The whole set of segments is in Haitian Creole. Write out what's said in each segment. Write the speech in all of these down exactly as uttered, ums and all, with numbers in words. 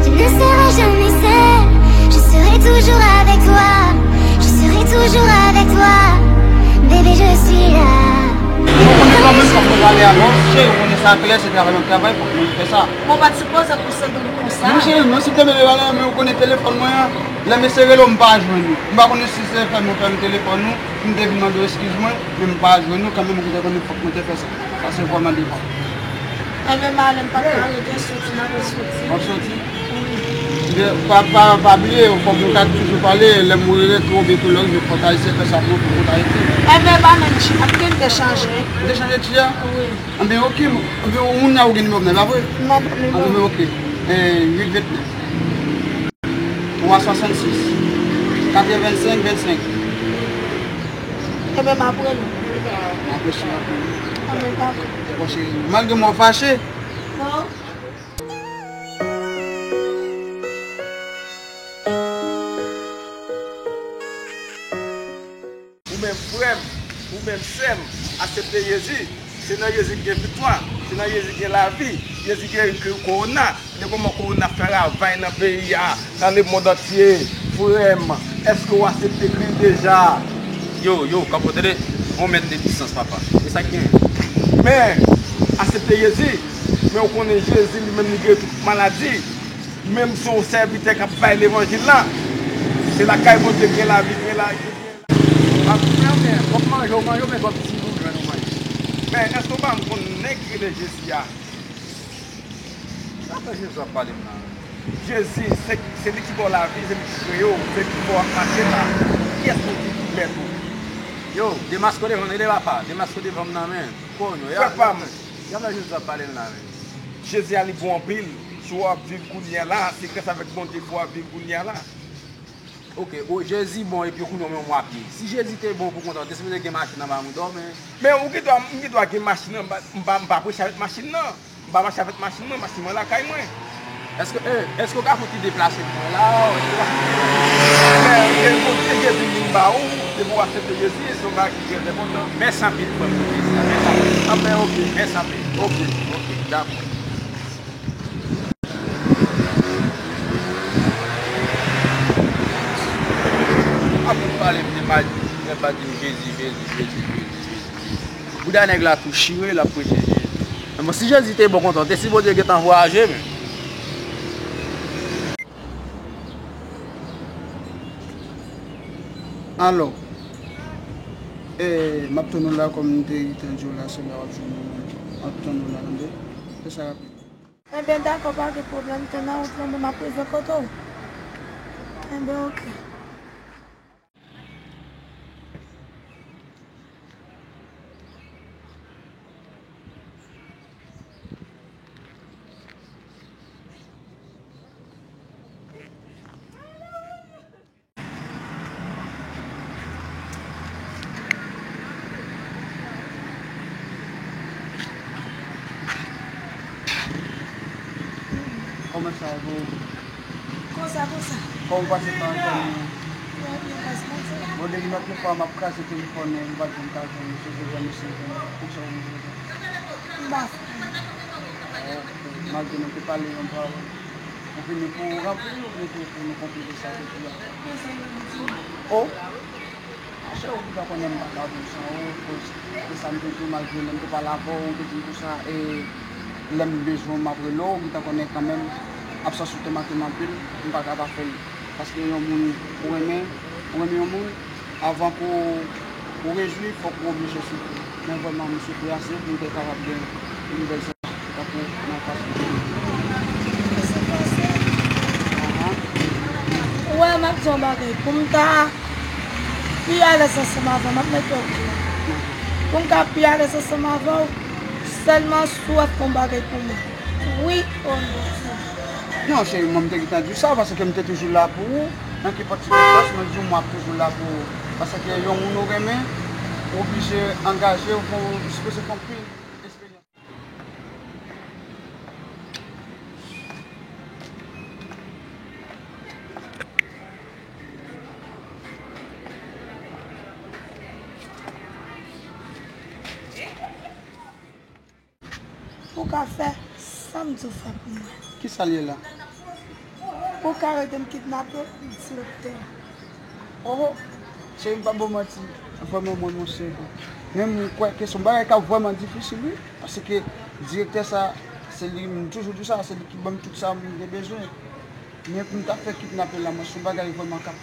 Tu ne seras jamais seul, je serai toujours avec toi, je serai toujours avec toi, bébé, je suis là. Ou konnen kòman fòk mwen pale avè w, cheri, ou konnen sa klè, se travay m ap travay, fòk mwen fè sa. Mwen pa t sipoze konsède w konsa. Non, cheri, non, silteple, men ou konnen telefòn mwen an, lè m eseye rele w, m pa jwenn ou. M pa konnen si se fè mwen fèmen telefòn ou, m te vin mande w eskiz mwen, men m pa jwenn ou, kanmenm ou te konnen fòk mwen te fè sa. Pase vrèman devan. Enben, Marlène, pa ka rete, soti, n ap soti. W ap soti? Wi. Ebyen, pa, pa, pa bliye, fòk nou ka toujou pale, lè m rele tou, oubyen tou lè w rive Pòtayisyen, fè sa pou nou, pou Pòtayisyen. Enben, ba mwen ti a, pou ke n te chanje. Ou te chanje ti a? Wi. Enben, oke, m, enben, ou moun nan ou gen nimewo m nan, pa vre? M nan nimewo. Enben, oke. Eh, uit vennèf. Twa swasannsis, katrevensenk vennsenk. Enben, m ap rele w. M ap resi w ap rele. Enben, dakò. Bon, cheri, malgre m wè w fache. Non. Ou menm frè m, ou menm sè m, aksepte Jezi. Se nan Jezi ki gen viktwa, se nan Jezi ki gen lavi, Jezi geri kowona. Gade kòman kowona fè ravaj nan peyi a, nan lemonn antye. Frè m, èske w aksepte Kris deja? Yo, yo, kanpe, tande. Yon mèt de distans, papa. E sa k genyen? Men, aksepte Jezi, men ou konnen Jezi li menm li geri tout maladi. Menm se yon sèvitè k ap bay levanjil la. Se lakay Bondye gen lavi, gen la, gen la. W ap fè, men w ap manje, w manje, men w ap di nou jwenn ou manje. Men èske w pa konn nèg ki rele Jezi a? Sa fè Jezi ap pale m nan? Jezi, se, se li ki ba w lavi, se li ki kreye w, se li ki fè w ap mache la. Kiyès pou di ki mèt ou? Yo, demaske w devan m, rele papa, demaske w devan m nan, men. Konyo, frè pa m. Gade Jezi ap pale m nan, men. Jezi a li bon anpil. Si w ap viv kounye a la, se gras avèk Bondye pou w ap viv kounye a la. Oke, o, Jezi bon epi ou konnen w menm w ap ye. Si Jezi te bon pou kontan, w te sipoze gen machin anba mouda w, men. Men ou gen dwa, m gen dwa gen machin anba, m pa, m pa preche avèk machin nan. M pa mache avèk machin mwen, machin mwen lakay mwen. Èske, eh, èske w ka fouti deplase pou mwen la? Èske w ka fouti deplase? Men, e Bondye Jezi vin ba ou, depi w aksepte Jezi, se yon bagay ki trè enpòtan. Mèsi anpil, frè m, pou Jezi a. Mèsi anpil. Anben, oke. Mèsi anpil. Oke. Oke, dakò. Ap vin pale m de mal, m pa di m Jezi, Jezi, Jezi, Jezi, Jezi. Bouda nèg la tou chire, l ap preche Jezi. Men bon, si Jezi te bon kontan, te sipoze gentan vwayaje, men. Alò, eh, m ap tann ou la, kòm m te gentan di w la, se la w ap jwenn mwen. M ap tann ou la, tande? Fè sa rapid. Enben, dakò, pa gen pwoblèm. Tann nan wout lan, men m ap prezan kote w. Enben, oke. Kòman sa ye pou ou? Konsa, konsa. Kòman w pase tan an, kòman? Trè byen, gras Bondye. Bon, depi lòt fwa m ap kraze telefòn nan, m pa t janm ka jwenn ou, se jodi a m eseye jwenn ou. Poukisa ou vin jodi a? M pa fè. Malgre nou te pale yon pawòl, ou vini pou ou ranpli l, ou vini tou pou nou konplete sa jodi a. O! Monchè, ou gentan konnen m pa ka viv san ou, koz de sa m te di w, malgre lè m te pale avè w, ou te di m konsa, e, lè m bezwen w, m ap rele w, ou gentan konnen kanmenm, absans ou te manke m anpil, m pa ka pa fè l. Paske yon moun ou renmen, ou renmen yon moun, Avan pou ou rejwi, fòk ou oblije soufri. Men vrèman, m soufri ase pou m te kapab gen yon nouvèl sansasyon tankou nan fas mwen. Ahan. Ou wè, m ap di yon bagay. Pou m ta pi alèz ansanm avè w, m ap mete w klè. Pou m ka pi alèz ansanm avè w, sèlman si w ap fè yon bagay pou mwen. Wi o non. Non, cheri, mwen, m te gentan di w sa, paske m te toujou la pou ou. Nan kenpòt sikonstans, mwen di w, mwen ap toujou la pou ou. Paske yon moun ou renmen, ou oblije angaje w, ou sipoze fè anpil esperyans. Ou ka fè sa m di w fè pou mwen. Kisa l ye la? Ou ka rete m kidnape direktè. Oho! Cheri, m p ap ba w manti. Vrèman, mwen, monchè, men m kwè ke se yon bagay k ap vrèman difisil, wi. Paske direktè sa, se li, m toujou di w sa, se li ki ban m tout sa m te bezwen. Men pou m ta fè kidnape la, mwen, se yon bagay vrèman k ap,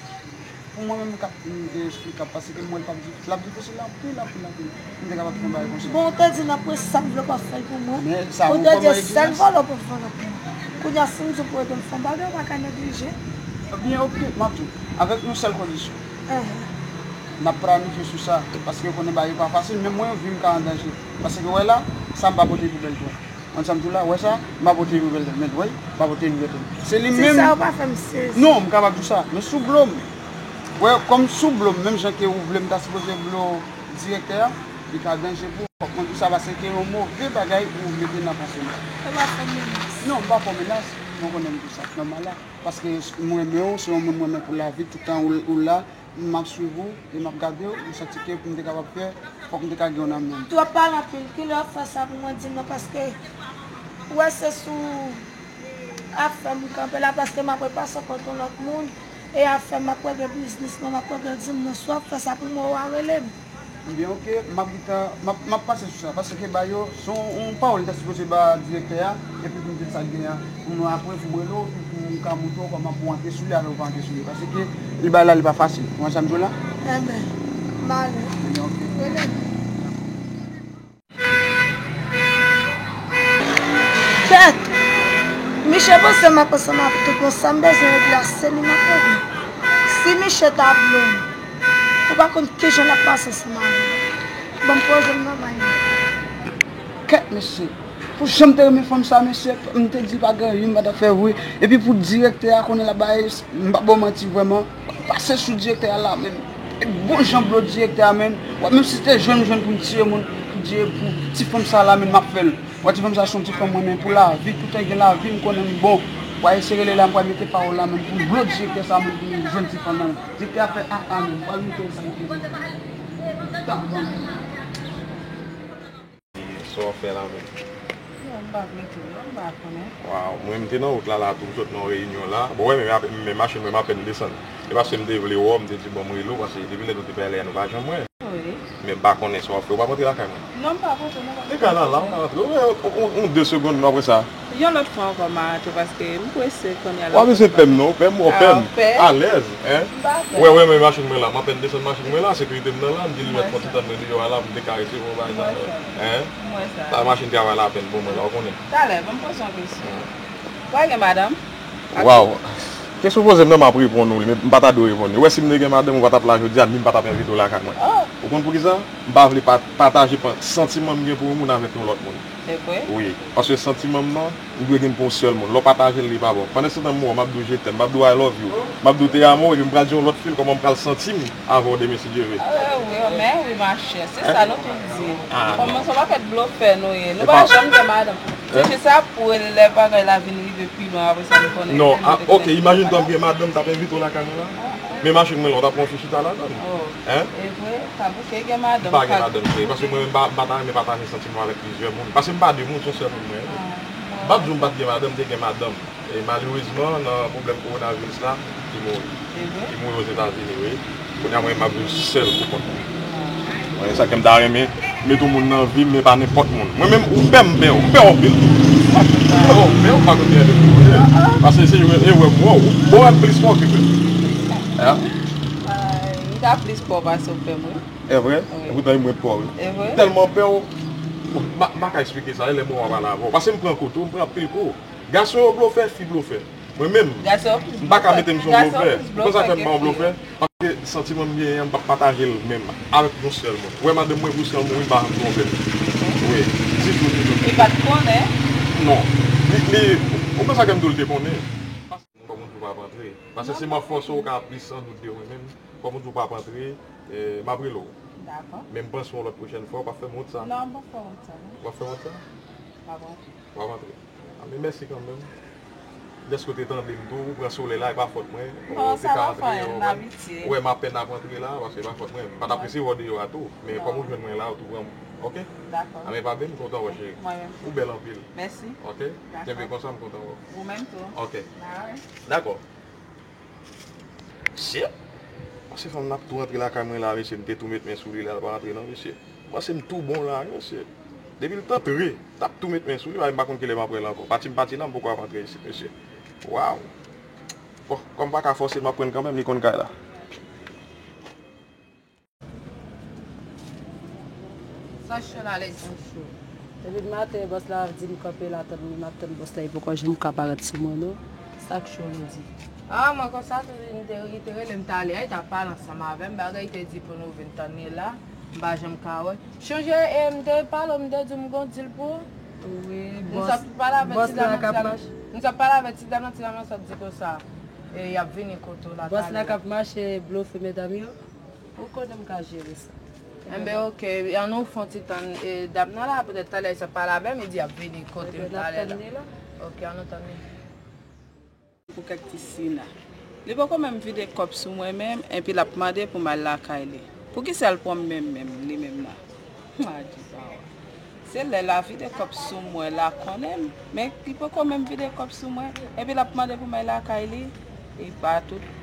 pou mwen menm, k ap, m, e, eksplikab, paske m wè l p ap di, l ap difisil anpil, anpil, anpil. M te kapab fè yon bagay konsa. Bon, ou te di nan prens sa m vle w p ap fè l pou mwen. Men sa, ou te di sèl vòlè w p ap vòlè pou mwen. Kounye a, si m di w pou w ede m fè yon bagay, ou pa ka neglije. Ebyen, oke, m ap di w. Avèk yon sèl kondisyon. Enhen. N ap planifye sou sa, paske ou konnen bagay yo pa fasil, men mwen, vi m ka an danje. Paske, wè la, sa m pa pote poubèl pou ou. Konn sa m di w la, wè sa, m pa pote poubèl tèt, men, wè, m pa pote poubèl tèt. Se li menm. Si sa, ou pa fè m sezi. Non, m kapab di w sa, men sou blo m. Wè, kòm sou blo m, menm jan ke ou vle m ta sipoze blo direktè a, li ka danje pou ou. Fòk mwen di w sa, paske se yon move bagay ou mete nan panse m. Ou pa fè m menas. Non, m pa fè w menas, mwen konnen m di w sa, nòmal la. Paske mwen renmen w, se yon moun mwen renmen pou lavi, tout tan ou, ou la, m ap swiv ou e m ap gade w, m santi ke pou m te kapab fè, fòk m te ka gen w nan men m. Twòp pale anpil, kilè w ap fè sa pou mwen, di m non, paske ou wè se sou afè m kanpe la, paske m ap repase kont yon lòt moun, e afè m ap regle biznis mwen, m ap regle di m non, si w ap fè sa pou mwen, w a rele m. Ebyen, oke, m ap gentan, m ap, m ap pase sou sa, paske ba yo, se yon, yon pawòl li ta sipoze ba direktè a, epi pou m di l sa k gen an, pou mwen apre, pou m rele w, epi pou m ka montre w kòman pou w antre sou li, avè w pa antre sou li, paske li bay la, li pa fasil. Ou konn sa m di w la? Enben, m ale. Ebyen, oke. Rele m. Kèt! Miche panse m ap ansanm avè tout moun, sa m bezwen regle a, se li m ap regle. Si Miche ta blo m, ou pa konn kijan l ap pase ansanm avè m. Ban m poze m nan may mwen. Kèt, mesye! Pou jan m te renmen fanm sa, mesye, m te di pa gen anyen m pa t ap fè vre. Epi pou direktè a konnen l ap bay, m p ap ba w manti vrèman. Pase sou direktè a la menm. E bon jan blo direktè a menm. Wè, menm si se te jwenn m jwenn pou m tiye moun, pou tiye pou ti fanm sa la menm, m ap fè l. Wè, ti fanm sa se yon ti fanm mwen renmen pou lavi, toutan gen lavi, m konnen m bon. Wè, se rele la, m pral mete pawòl la menm pou blo direktè sa menm pou m jwenn ti fanm nan. Direktè a fè a a menm, m pral mete l sa. Tabannak. Sa w fè la menm? Non, m pa plante, non, m pa konnen. Waw, mwen m te nan wout la, la tou, m sot nan yon reyinyon la. Bon, wè, men, men machin mwen m apèn desann. E paske m te vle wè w, m te di bon, m rele w, paske depi lè nou te pale a, nou pa janm wè. Wi. Men m pa konnen sa w ap fè, ou p ap rantre lakay mwen? Non, m p ap rantre, non, m p ap rantre. Egal la, la, ou pa rantre. Ou wè, yon, yon de segonn, apre sa. Yon lòt fwa ankò, m a rantre, paske m prese kounye a la. W ap ese pè m non, pè m, w pè m. Alèz, en. Ou wè, wè, men machin mwen la, m apèn desann machin mwen la, sekirite m nan la, m di li mèt fè yon ti tann mwen deyò a la, pou m te ka resevwa w bagay sa. En? Sa machin travay la apèn bon mwen la, ou konnen. Talè, ban m poze yon kesyon. Ou pa gen madanm? Waw. Kesyon w poze m nan, m ap reponn ou li, men m pa ta dwe reponn li. Ou wè, si m te gen madanm, ou pa t ap la jodi a, ni m pa t ap envite w lakay mwen. Ou konn poukisa? M pa vle pa, pataje pa, santiman m gen pou yon moun avèk yon lòt moun. Se vre? Wi. Paske santiman m nan, m dwe gen pou yon sèl moun. Lè w pataje l, li pa bon. Pandansetan, m wè w, m ap di w je t'aime, m ap di w I love you, m ap di w te amo, epi m pral di yon lòt fi l kòman m pral santi m avè w demen, si Dye vle. Ah, wi, men wi, machè. Se sa nou tout di. Kòman se yon pakèt blofè nou ye. Nou pa janm gen madanm. Se jis apre lè bagay la vin rive pi lwen, apre sa nou konnen. Non, ah, ok, imajine w t ap gen madanm, t ap envite w lakay mwen la. Men machin mwen la, w t ap pran fi chita ladann. Hein? E vre, sa bouke gen madanm. M pa gen madanm, cheri, paske mwen menm m pa, m pa ta renmen pataje santiman avèk plizyè moun. Paske m pa de moun, se yon sèl moun mwen renmen. M p ap di w m pa t gen madanm, m te gen madanm. E malerezman, nan pwoblèm kowonaviris la, li mouri. Li mouri Ozetazini, wi. Kounye a mwen menm m ap viv sèl pou kont mwen. Mwen, sa k fè m ta renmen met yon moun nan vi m, men pa nenpòt moun. Mwen menm, ou pè m, m pè w, m pè w anpil. Ou pè w, m pè w, pa konn gen de pou mwen. Paske se erè, erè m wè w, bon, wè m plis fò ke mwen. Sa plis pè w pase w fè m, wi. E vre? Wi. Epoutan, e mwen pè w, wi. E vre? M tèlman pè w. M pa, m pa ka eksplike sa, e lè mwen wè w pale avè w. Paske m pran kou tou, m pran anpil kou. Gason yo blofè, fi blofè. Mwen menm, m pa ka mete m sou blofè. Ou konn sa k fè m pa yon blofè? Paske santiman m genyen an, m p ap pataje l menm avèk yon sèl moun. Ou wè madanm mwen pou sèl moun, wi, m pa janm twonpe l. Wi, ditou, ditou. Li pa t konnen? Non. Li, li, ou konn sa k fè m di w l te konnen? Kòm ou di w p ap antre. Paske si m ap fòse w, ou ka plis andout de mwen menm. Kòm ou di w p ap antre, eh, m ap rele w. Dakò. Men m panse yon lòt pwochèn fwa, w p ap fè m wont sa. Non, m p ap fè w wont sa, non. W ap fè m wont sa? M ap antre. W ap antre. A, men mèsi kanmenm. Dèske w te tande m tou, ou pran solèy la, e pa fòt mwen. Non, sa pa fè anyen, m abitye. Ou wè m apèn ap antre la, paske e pa fòt mwen. M pa t ap resevwa w deyò a tou, men kòm ou jwenn mwen la, ou tou pran m. Oke? Dakò. A, men pa byen, m kontan wè w, cheri. Mwen menm tou. Ou bèl anpil. Mèsi. Oke? Dakò. Kenbe konsa, m kontan wè w. Ou menm tou. Oke. Bye. Dakò. Shit. Paske fanm nan ap tou rantre lakay mwen la, mesye, m te tou met men sou li la, l pa rantre non, mesye. M panse m tou bon la, wi, mesye. Depi l t antre, t ap tou met men sou li, m pa konn kilè m ap wè l ankò. Pati m pati la, m poko ap antre isit, mesye. Waw. Bon, kòm m pa ka fòse l, m ap pran l kanmenm, li konn kay la. Sa cho la, Ledi? Sa cho. Depi maten, bòs la ap di m kanpe la, tann li, m ap tann bòs la, li poko janm ka parèt sou mwen, non. Sa k cho, Ledi? A, mwen konsa tou, li te, li te rele m talè a, li t ap pale ansanm avè m, bagay li te di pou nou vin tann li la, m pa janm ka wè. Chonje, e, m te pale w, m te di w m gon dil pou ou. Wi, bòs, bòs la k ap mache. M t ap pale avèk ti dam nan, ti dam nan sot di konsa, e, y ap vini kote w la talè. Bòs la k ap mache blofe medam yo. Ou konnen m ka jere sa. Enben, oke, ann nou fè yon ti tann, e, dam nan la, petèt talè sa pale avè m, li di y ap vini kote m talè la. Oke, ann nou tann li. Pou kèk ti sina. Li poko menm vide kòb sou mwen menm, epi l ap mande pou m al lakay li. Poukisa l pran m menm, menm, li menm la? M a di, pawòl. Se lè l a vide kòb sou mwen la konnen m, men li poko menm vide kòb sou mwen, epi l ap mande pou m al lakay li, li pa tout.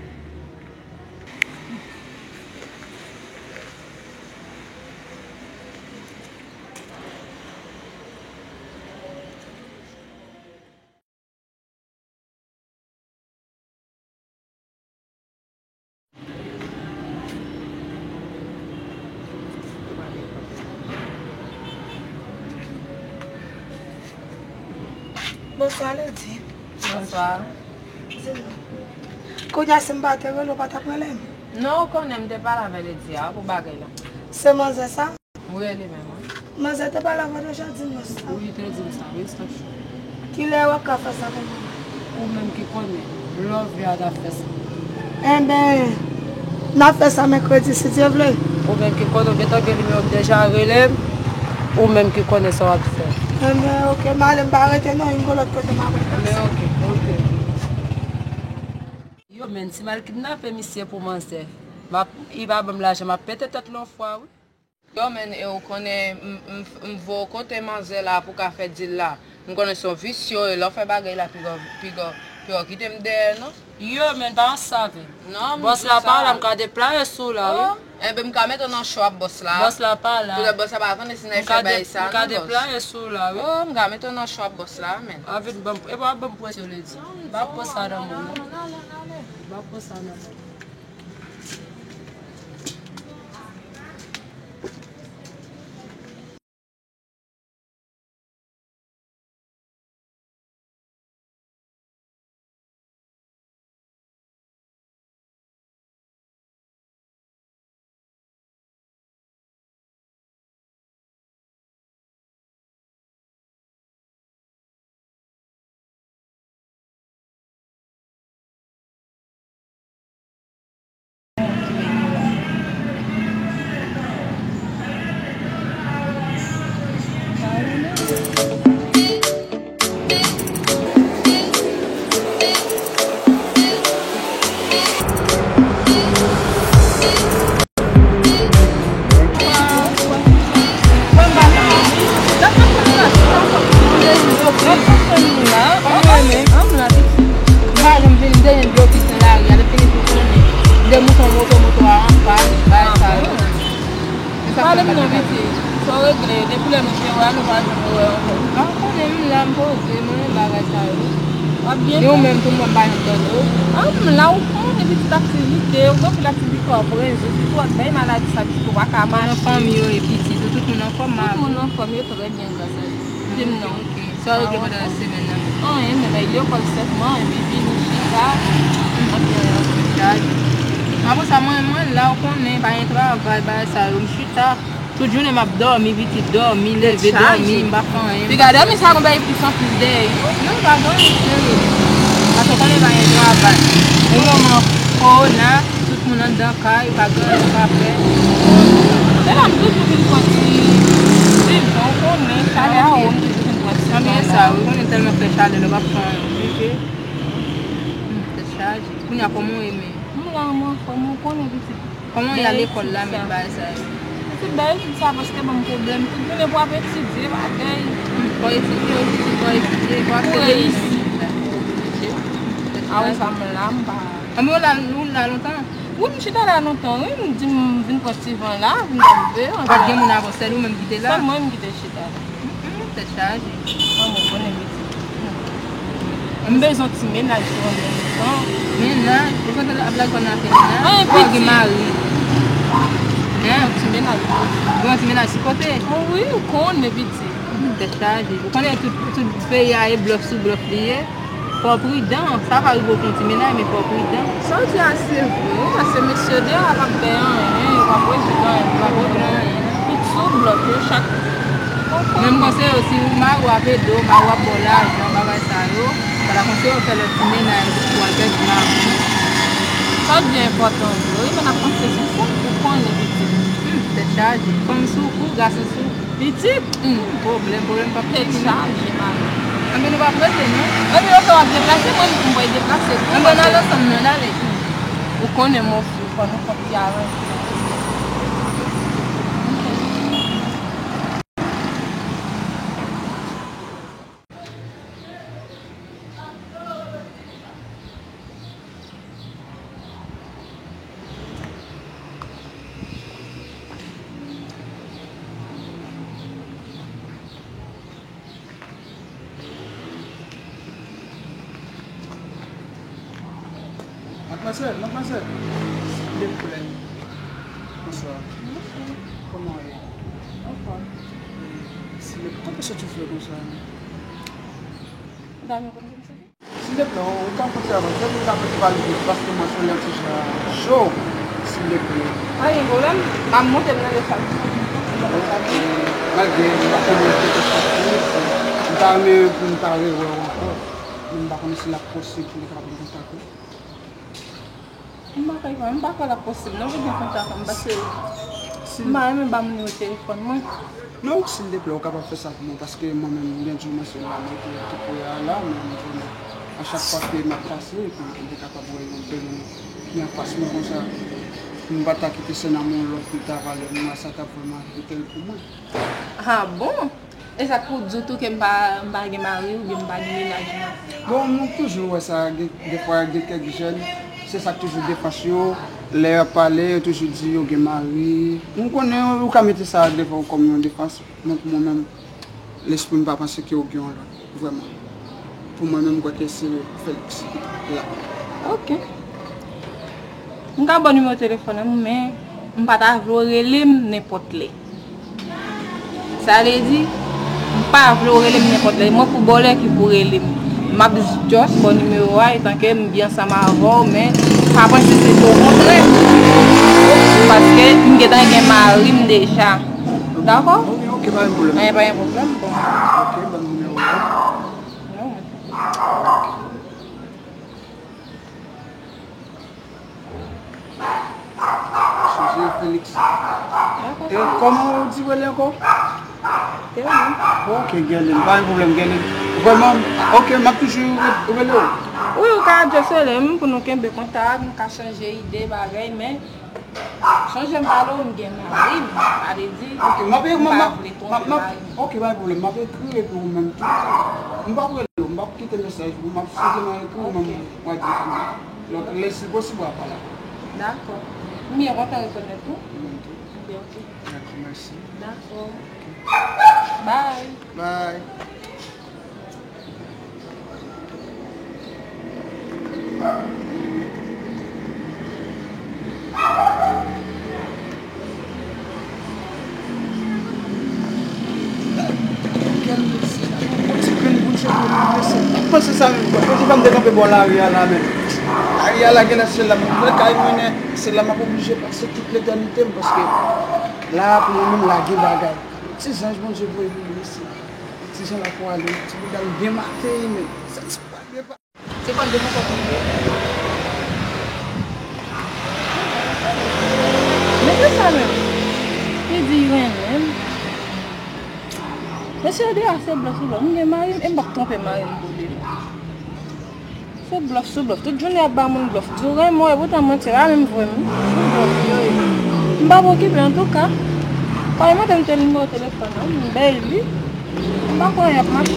Bonswa, Ledi. Bonswa. Kounye a, si m pa te rele w, ou pa t ap rele m? Non, ou konnen m te pale avè Ledi a pou bagay la. Se manzè sa? Wi, li menm, wi. Manzè te pale avè w deja, di m non sa. Wi, li te di m sa, wi, sa cho. Kilè w ap ka fè sa pou mwen? Ou menm ki konnen, love ya n ap fè sa. Enben, n ap fè sa mèkredi, si Dye vle. Ou menm ki konnen, ou gentan gen nimewo m deja, rele m. Ou menm ki konnen sa w ap fè. Enben, oke, m ale, m pa rete non, m gon lòt kote m ap rete. Enben, oke, oke. Yo, men, si m al kidnape misye pou manzè, m ap, li pa ban m lajan, m ap pete tèt l yon fwa, wi. Yo, men, e ou konnen, m, m, m voye w kote manzè la pou ka fè dil la. M konnen se yon visye w ye, lè w fè bagay la, piga, piga, piga w kite m dèyè, non. Yo, men, pa ansanm avè m. Non, m di w sa. Bòs la pa la, m ka deplase sou w la, wi. Oh, enben, m ka mete w nan cho ap bòs la. Bòs la pa la. Poutèt bòs la pa konnen si n al fè bagay sa, non, bòs. M ka deplase sou w la, wi. Oh, m ka mete w nan cho ap bòs la, men. A vin ban m, e pa ban m presyon, Ledi. M pa pran sa nan men w, non. M pa pran sa nan men w. Pale m non, pitit. Sa w regle? Depi lè nou te wè a, nou pa janm wè ankò. A, ou konnen m la, m poze, m renmen bagay sa yo. W ap byen fè. E ou menm tou, m wè m pa jwenn tande w. Ah, m la, ou konnen pitit aktivite, ou gen anpil aktivite w ap rezo, sitou ak bèy maladi sa, pitit ou pa ka mache. Nan fanmi yo, e pitit ou, tout moun anfòm, ma? Tout moun anfòm, yo trè byen, gras a Dye. Di m non. Ok, ok. Sa w regle pandan semèn nan? Anyen, men bay lekòl sèlman, epi vini chita. Anpi anyen. Chaj. Apre sa, mwen, mwen la, ou konnen, pa gen travay, bagay sa yo, m chita. Tout jounen m ap dòmi, pitit, dòmi, leve, dòmi, m pa fè anyen. Piga dòmi sa gon bagay plis anplis dèyè. Non, pa gen anyen serye. Paske w konnen pa gen travay. Pou moman kowona, tout moun anndan kay, pa gen anyen pa fè. Lè la m toujou vin pran ti divan, ou konnen, chalè a wo, m toujou vin pran ti divan. Anben sa, ou konnen tèlman fè chalè la, w ap fè anyen. Tèt chaje. Kounye a kòman w ye menm? M la, m anfòm, ou konnen pitit. Kòman w ye lekòl la menm bagay sa yo? Pitit bay etid sa paske ban m pwoblèm. Tout jounen pou ap etidye, bagay. Hmm, fò etidye, ou pitit fò etidye, fò ap fè reyisi. Awe sa m la, m pa. Anben ou la, ou la lontan? Wi, m chita la lontan, wi. M di m vin pran ti van la, vin gade. Ou pa t gen moun avè w, sèl ou menm ki te la? Sèl mwen menm ki te chita la. Hmm, tèt chaje. An mwen konnen pitit. M bezwen ti mennaj tou an menm tan. Mennaj? Ou kontan ap lage nan afè mennaj? Anyen pitit. Ou gen mari? Hein? Ti mennaj tou. Ou gen ti mennaj sou kote? Wi, ou konnen pitit. Hmm, tèt chaje. Ou konnen tout, tout peyi a e blòf sou blòf li ye? Fò w pridan. Sa ka rive w fè yon ti mennaj, men fò w pridan. Sa w di a se vre, wi, paske mesye deyò a p ap fè anyen, yo p ap rezoud anyen, yo p ap rezoud anyen. Tout sou blòf, yo chak. Men m konseye w, si mari w ap ede w, mari w ap ba w lajan, bagay sa yo, m ta konseye w fè lòt ti mennaj pou w al pèdi mari w. Sa w di a enpòtan vre, wi, men n ap panse sou sa, ou konnen pitit. Hmm, tèt chaje. Fanm sou kou, gason sou kou. Pitit? Hmm, pwoblèm, pwoblèm p ap fini. Tèt chaje, mari. Anben nou p ap rete, non? Anben, ok, w ap deplase, mwen menm tou, m pral deplase tou. Anben, n al ansanm, non, n ale. Ou konnen, mon fi, fò nou fè ti aranje. Madmwazèl, madmwazèl. Silvouplè. Bonswa. Bonswa. Kòman w ye? Anfòm. Silvouplè, ou te soti fè konsa? Dam, ou konn konsa? Silvouplè, ou ka monte avan, fè m ka pale plis paske mwen sou lè ti jan cho, silvouplè. Pa gen pwoblèm, m ap monte m nan lechal. Malgre m pa konnen kèk chak minit, m ta renmen pou m ta rewè w ankò. Men m pa konnen si l ap posib pou m kapab gen kontak ou. M pa kwè, m pa kwè l ap posib non pou gen kontak an m, paske m pa renmen ba moun nimewo telefòn mwen. Non, silvouplè, ou kapab fè sa pou mwen, paske mwen menm, m gen djoumen sou la, mwen te, te kouri a la, men mwen konnen a chak fwa ke m ap pase, epi m te kapab wè yon bèl moun ki anfas mwen konsa, m pa ta kite sèn an yon lòt pou l ta vale mwen, sa t ap vrèman enterese pou mwen. Ah bon? E sa k pou w di w tou ke m pa, m pa gen mari oubyen m pa gen mennaj mwen? Bon, m toujou wè sa, gen, defwa gen kèk jèn, se sa k toujou defans yo, lè y ap pale, yo toujou di yo gen mari. M konnen ou ka mete sa defwa kòm yon defans, men pou mwen menm, lespri m pa panse ke w gen yon lòt, vrèman. Pou mwen menm, m kwè ke se Felix la. Ok. M ka ba w nimewo telefòn an, men m pa ta vle w rele m nenpòt lè. Sa vle di, m pa vle w rele m nenpòt lè. Mwen pou ba w lè ki pou rele m. M ap just ba w nimewo a, etanke m byen ansanm avè w, men pa panse se pou w kontre. Paske m gentan gen mari m deja. Dakò? Ok, ok, pa gen pwoblèm. Anyen, pa gen pwoblèm, bon. Ok, ban m nimewo a. Non. Chanje Felix. Dakò. E kòman w di w rele ankò? Gerline. Ok, Gerline, pa gen pwoblèm, Gerline. Vrèman, ok, m ap toujou re-, rele w. Wi, ou ka just rele m pou nou kenbe kontak, nou ka chanje ide, bagay, men chonje m pale w, m gen mari m, sa vle di, m pa vle twonpe mari m. Ok, pa gen pwoblèm, m ap ekri epi ou menm tou. M p ap rele w, m p ap kite mesaj pou ou, m ap senpleman ekri ou menm, w a di pou mwen. Donk, lè si posib, w a pale avè m. Dakò. M byen kontan rekonèt ou. Ou menm tou. Byen, ok. Dakò, mèsi. Dakò. Bye. Bye. Yon ti grenn boul cheve m blese. M panse sa menm, bro. Yon jou pa m te kanpe bò lari a la menm. Lari a la genlè se la m ap pran kay mwen, se la m ap oblije pase tout letènite m, paske la pou mwen menm la gen bagay. Ti zanj Bondye voye vin isit. Ti jan la pou ale, ti bouda m byen make, men. Sa ti pral byen pa. Se kòm de mwen kòm mwen. Men se sa menm. Li di renmen m. Mesye yo deja se blòf sou blòf. M gen mari m e m p ap twonpe mari m pou li. Se blòf sou blòf. Tout jounen y ap ba moun blòf. Di w renmen w, epoutan mwen se pa menm vre m. Se blòf yo ye. M p ap okipe antouka. Kòm yo mande m te nimewo telefòn an, m bay li. M pa kwè y ap mache.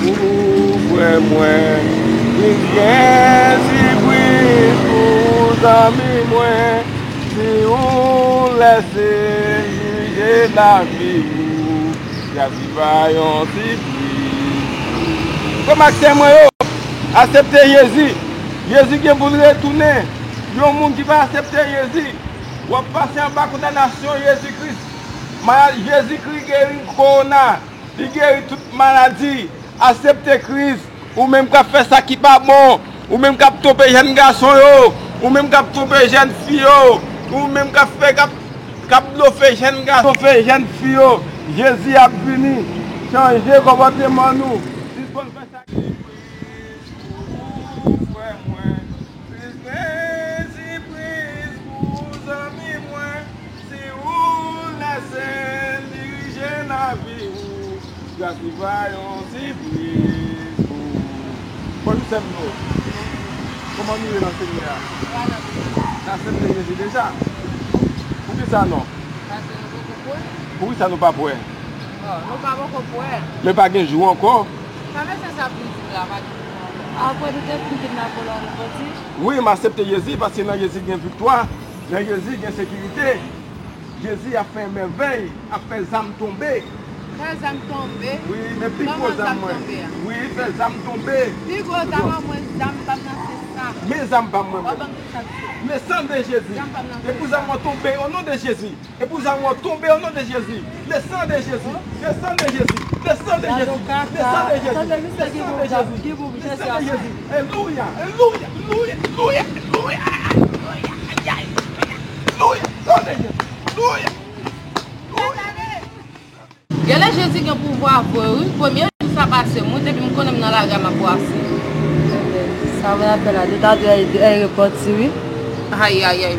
Pou frè mwen, plis gen sipriz pou zanmi mwen, si ou lèse dirije lavi ou, Jezi pa yon sipriz. Frè m ak sè mwen yo, aksepte Jezi. Jezi gen pou l retounen. Yon moun ki pa aksepte Jezi, w ap pase anba kondanasyon Jezi Kris. Malad Jezi Kris geri kowona. Li geri tout maladi. Aksepte Kris. Ou menm k ap fè sa ki pa bon. Ou menm k ap twonpe jèn gason yo. Ou menm k ap twonpe jèn fi yo. Ou menm k ap fè, k ap, k ap blofe jèn gason, blofe jèn fi yo. Jezi ap vini. Chanje konpòteman nou. Sispann fè sa ki Plis gen sipriz pou zanmi mwen, si ou lèse l dirije lavi ou, gras li pa yon sipriz pou ou. Bonsè m yo. Kòman nou ye nan Senyè a? N aksepte Jezi deja? Poukisa non? Paske nou poko kwè. Poukisa nou pa kwè? Bon, nou pa poko kwè. Men pa gen jou ankò. Sa mesye sa ap vin di m la, pa gen jou ankò. Apre nou te fin kidnape w la, ou repanti? Wi, m aksepte Jezi, paske nan Jezi gen viktwa. Nan Jezi gen sekirite. Jezi ap fè mèvèy, ap fè zam tonbe. Fè zam tonbe? Wi, men pi gwo zam mwen. Wi, fè zam tonbe. Pi gwo zam an mwen, zam pa m nan se sa. Men zam pa m mwen menm. Le sang de Jésus. E pou zam mwen tonbe, o non de Jezi. E pou zam yo tonbe o non de Jezi. Le sang de Jésus. Le sang de Jésus. Le sang de Jésus. Le sang de Jésus. Le sang de Jésus. Le sang de Jésus. Alelouya. Alelouya. Alelouya. Alelouya. Alelouya. Alelouya. Alelouya. Genlè Jezi gen pouvwa vre wi. Premye jou sa pase m wi, depi m konnen m nan lari a m ap brase. Sa vle apèl la, nou ta dwe al, al repanti wi. Ayayay.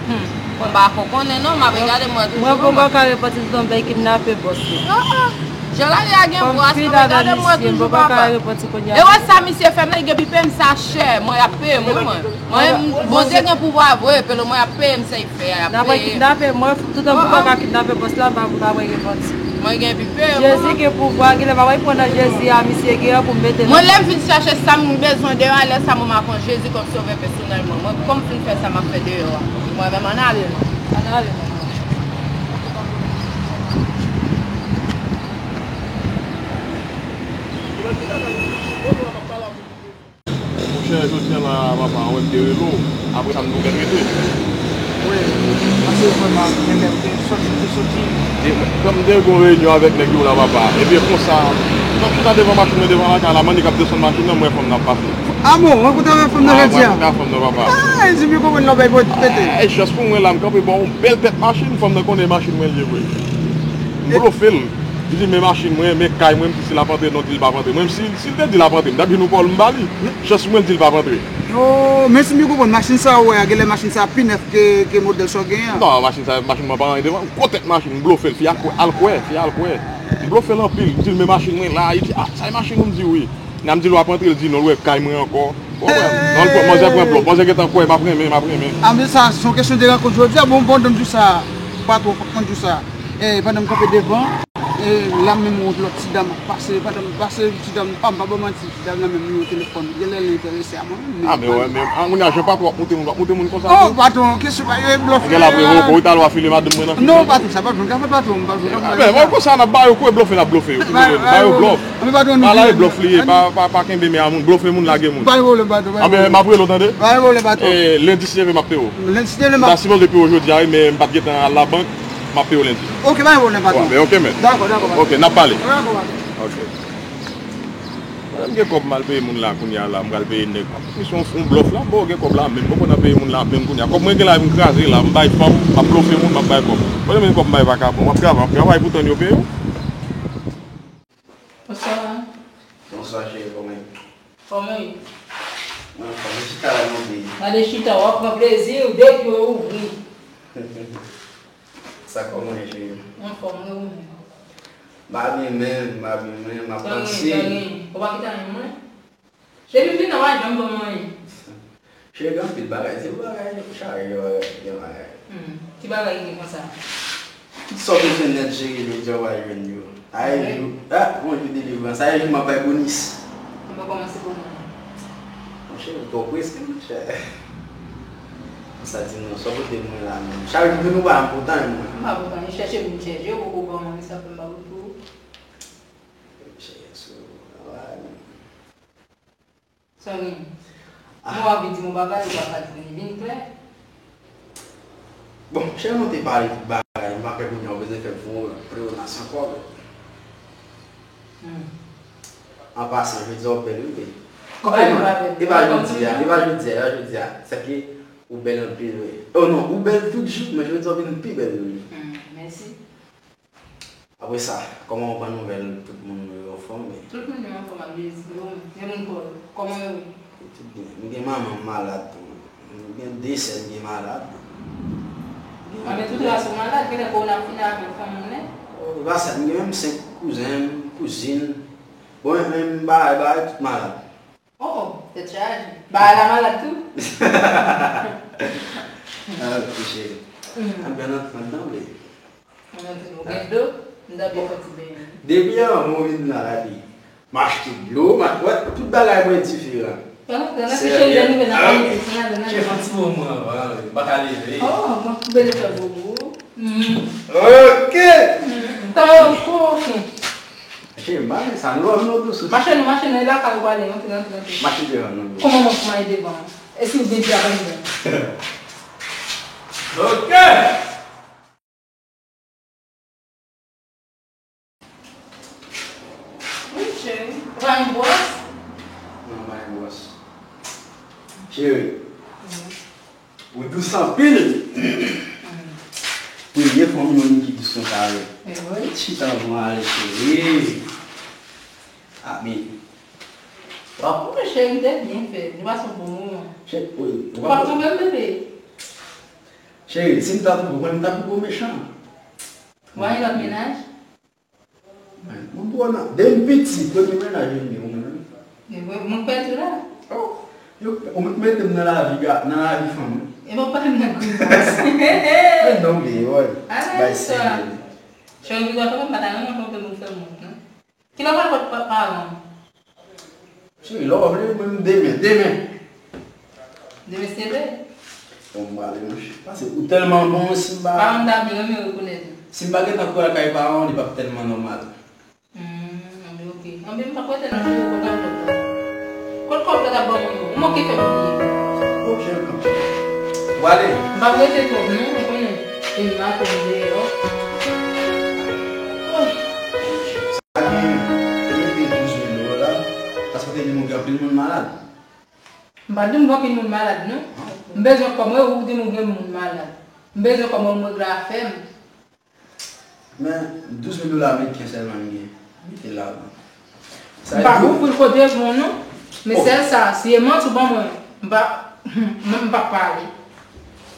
Hmm. Konba a fò konnen non, m ap regade mwen toujou. Mwen poko ka repanti toutan m bay kidnape bòs li. Oh, oh. Jan lari a gen bras, m ap regade mwen toujou papa. E wè sa misye fè m nan, li gen bipe m sa chè, mwen y ap peye m wi mwen. Mwen, Bondye gen pouvwa vre, pelo mwen ap peye m sa y ap peye. N ap kidnape, mwen, toutan pou pa ka kidnape bòs la, m pa, m pa wè repanti. Mwen gen epi peye. Jezi gen pouvwa, genlè pa wè pran nan Jezi a, misye gen an pou m mete nan. Mwen, lè m vin chache sa m bezwen deyò a, lè sa mwen m ap pran Jezi kòm sovè pèsonèl mwen. Mwen, kòm m fin fè sa m ap fè deyò a. Mwen menm, ann ale non. Ann ale non. Monchè, jodi a la, papa, wè m te rele w, apre sa m tou fèk rete. Wi, paske vrèman, men lè m te soti, m te soti. E, kòm m te gen yon reyinyon avèk nèg yo la, papa, ebyen konsa, m ap chita devan machin mwen, devan lakay la, m annik ap desann machin nan, m wè fanm nan ap pase. A bon, w rankontre avèk fanm nan jodi a? A, m rankontre ak fanm nan, papa. A, e di m yo konprann lòbèy pou pete. E, chans pou mwen la, m kanpe bò yon bèl tèt machin, fanm nan konnen machin mwen l ye vre. M blofe l. Li di, men machin mwen, men kay mwen, m di si l ap antre, non, di l p ap antre. Mwen, si, si l te di l ap antre, m t ap vin ou kò l, m ba li. Chans mwen, l di l p ap antre. Oh, men si m byen konprann, machin sa a ou wè a, genlè machin sa a pi nèf ke, ke modèl sa w genyen an. Non, machin sa, machin mwen pa anyen devan. Gwo tèt machin, m blofe l, fi a kwè, al kwè, fi a al kwè. M blofe l anpil, m di l, men machin mwen la, li di, a, sa e machin ou? M di wi. Lè m di l w ap antre, l di non, l wè kay mwen ankò. Ou konprann? Non, l pran, manzè pran blòf, manzè gentan kwè, m ap renmen, m ap renmen. A, men sa, se yon kesyon de rankont jodi a, bon, pandan m di w sa, patwon, fòk mwen di w sa. E, pandan m kanpe devan, E la menm yon lòt ti dam ap pase, pandan m pase, ti dam, ah, m pa ba w manti, ti dam nan menm li yon telefòn, genlè li enterese a mwen menm. Ah, men wè, men, ah, kounye a, jan patwon ap moute moun, w ap moute moun konsa tou? Oh, patwon, kesyon pa, e blòf. Genlè apre, ou, ou talè w a file madanm mwen nan fil. Non, pa tout sa, patwon, ka fè patwon, patwon, ka fè patwon. Ah, men, mwen konsa, n ap ba yo kwe blòfe, n ap blòfe yo, tout moun. Ba yo blòf. Ba yo blòf li ye, pa, pa, pa kenbe men a moun, blòfe moun, lage moun. Ba yo pwoblèm, patwon, ba yo pwoblèm. Ah, men, m ap rele w, tande? Ba yo pwoblèm, patwon. E, lendi, si Dye vle, m ap peye w. Lendi, si Dye vle, m ap. M ta sipoze peye w jodi a, wi, men m pa t gentan al labank, m ap peye w lendi. Ok, pa gen pwoblèm, patwon. Wi, ok, men. Dakò, dakò, patwon. Ok, n ap pale. Dakò, patwon. Ok. Mwen menm gen kòb m al peye moun la kounye a la, m pral peye nèg. Misye yon, yon blòf la, bon, gen kòb la, men m poko nan peye moun la, menm kounye a. Kòb mwen gen la, m kraze la, m bay fanm, m ap blòfe moun, m ap bay kòb. Mwen menm kòb m bay vakabon, m ap travay, m ap travay pou tann yo peye w. Bonswa. Bonswa, cheri, kòman ye? Kòman w ye? Mwen anfòm, chita la, mwen byen. Gade chita, w ap pran plezi w depi w ouvri. Sa kòman ye, cheri? Anfòm, wi, ou menm? M pa byen menm, m pa byen menm, m ap panse. Tanyen, tanyen. Ou pa kite anyen mwen? Depi m vin nan, w pa janm ban m anyen. Cheri, gen anpil bagay. Se bagay chaje, bagay, gen bagay. Hmm. Ki bagay ki gen konsa? Tout sa w bezwen nèt, cheri, jodi a w a jwenn yo. A yon jou, a, yon jou delivrans. A yon jou m ap bay bonis. Mwen pa kòmanse pou mwen. Monchè, ou twò prese, monchè. Sa di non, sa w pote mwen la menm. Chak jou vin ou pa m pote anyen mwen. M pa pote anyen, chèche vin chèche, yo poko ban mwen, sa fè m pa pote pou ou. Monchè, so, travay. Sa gen? Ah. Mwen w ap vin di m yon bagay, ou pa ka di m, vin klè. Bon, chè, nou te pale tout bagay, m pa kwè kounye a ou bezwen fè m fè yon pleonasyon ankò, men. Hmm. An pasan, jodi a ou bèl, wi, men. Kòman e pa bèl? E pa jodi a, e pa jodi a, e pa jodi a. Sèke ou bèl anpil, wi. Oh non, ou bèl tout jou, men jodi a ou vin pi bèl, wi. Hmm, mèsi. Apre sa, kòman ou pran nouvèl tout moun yo anfòm, men? Tout moun yo anfòm, ak Jezi, yo menm. Gen moun kò, kòman yo ye? Tout byen. M gen manman m malad tou. M gen de sè m ki malad. Ah, men tout ras ou malad, genlè kowona ap fini avè fanmi w nèt. Oh, e pa sa, m gen menm senk kouzen m, kouzin. Bon, men, men, bagay, bagay, tout malad. Oh, oh, tèt chaje. Bagay la malad tou. Ah, ok, cheri. Mm. Ann fè nan, nan, nan, wi. Mwen antre, ou gen do, m ta byen fè ti benyen. Depi anvan w vin nan la, epi m achte dlo, m a-, wè, tout bagay mwen diferan. Pandan tan, nan, cheri, lè nou vin nan kalite, se nan, nan, cheri, fè ti bon mwen anvan, m pa ka leve. Oh, mwen koupe de fè bobo. Mm. Ok. Mm. Tan yo koken. Cheri, m pa gen sa, nou, nou dous. Mache nou, mache nou, e lakay ou prale, antre, antre, antre. Mache devan nou. Kòman mwen pou m ale devan? E si ou gen djab anndan? Ok. Wi, cheri. Ou pa gen bwòs? Non, m pa gen bwòs. Cheri. Wi. Ou dous anpil. Premye fanm yon moun ki dous konsa, wi. E wi. Chita anvan ale, cheri. Amen. W ap pran cheri, m te byen fè. Nou pase yon bon moman. Cheri, wi, ou p ap twonpe m, bebe? Cheri, si m ta twonpe w, mwen, m ta pi gwo mechan. Ou pa gen lòt mennaj? Mwen, mwen bon nan, depi m piti, premye mennaj mwen, mwen menm. E mwen, mwen kwè tou la. Oh, yo, ou mete m nan lavi, ga-, nan lavi fanm, wi. E mwen pa nan grimas. Men non, men, wi. Bay sa. Cheri, ou pa ta renmen twonpe m pou fè m wont, non? Kilè w pral wè pa-, paran w? Cheri, lè w vle, mwen, demen, demen. Demen se vle? Bon, m prale, monchè. Paske ou tèlman bon, si m pa... Paran m ta byen renmen rekonèt ou. Si m pa gentan kouri al kay paran w, li p ap tèlman nòmal. Hmm, anben, ok. Anben, m p ap rete nan biwo kontan lòt la. Kot kòb la t ap ban mwen yo? Ou manke fè m bliye. Ok, ok. Ou ale? M p ap rete twòp, non, ou konnen. E m maten m deyò. Sa gen, ou mete douz mil dola, paske w te di m gen anpil moun malad. M pa t di w m gen anpil moun malad, non. M bezwen kòb mwen, ou di m ou gen moun malad. M bezwen kòb mwen, m regle afè m. Men, douz mil dola ameriken sèlman m gen. Mete ladan. M pa kouvri l kote bon, non. Men sèl sa, si e manti w ban mwen, m pa, m, m p ap pale.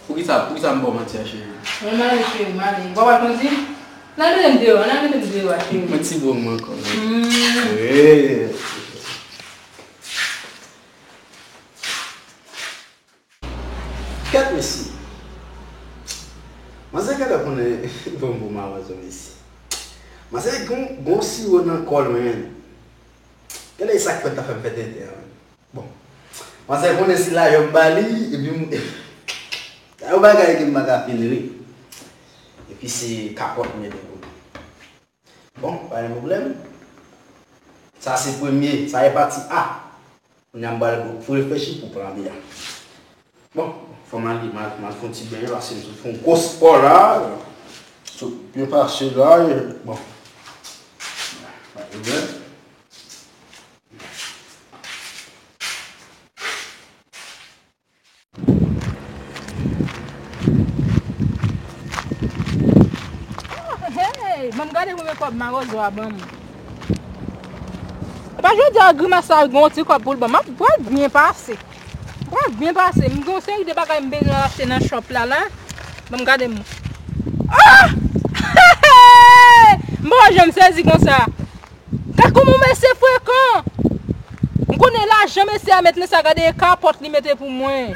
Poukisa, poukisa m ba w manti a, cheri? Mwen, m ale, cheri, m ale. W ap al kondi? N al mete m deyò, n al mete m deyò a, cheri. Mwen ti bon mwen ankò, wi. Hmm. Wi. Kèt, mesye. Manzè genlè konnen bon bon mawozo, mesye. Manzè gon, gon siwo nan kò l, men. Gade sa k fè l ta fè m fè tenten an. Bon. Manzè konnen si lajan m ba li, epi m, sa yon bagay ke m pa ka fini ri. Epi se kapòt m mete pou li. Bon, pa gen pwoblèm. Sa se premye, sa e pati A. Kounye a m pral reflechi pou plan B a. Bon, fò m ale, m al, m al fè yon ti benyen, paske m sot fè yon gwo spò la. Sot byen pase la, e, bon. Pa gen pwoblèm. Hey, ban m gade konbyen kòb mawozo a ban m. Epa jodi a grimas la gen yon ti kòb pou l ban m. M ap pral byen pase. M pral byen pase. M gen yon seri de bagay m bezwen achte nan shop la la. Ban m gade m. Ah! M pa janm sezi konsa. Gad kòman mesye frekan! M konnen lajan mesye a met nan sa, gade e kapòt li mete pou mwen.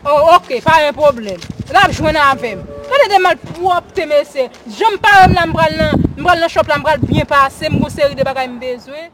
Oh, oke, pa gen pwoblèm. L ap jwenn avè m. Gade de malpwòpte mesye. Jan m pare m la, m pral nan, m pral nan shop la, m pral byen pase, m gon seri de bagay m bezwen.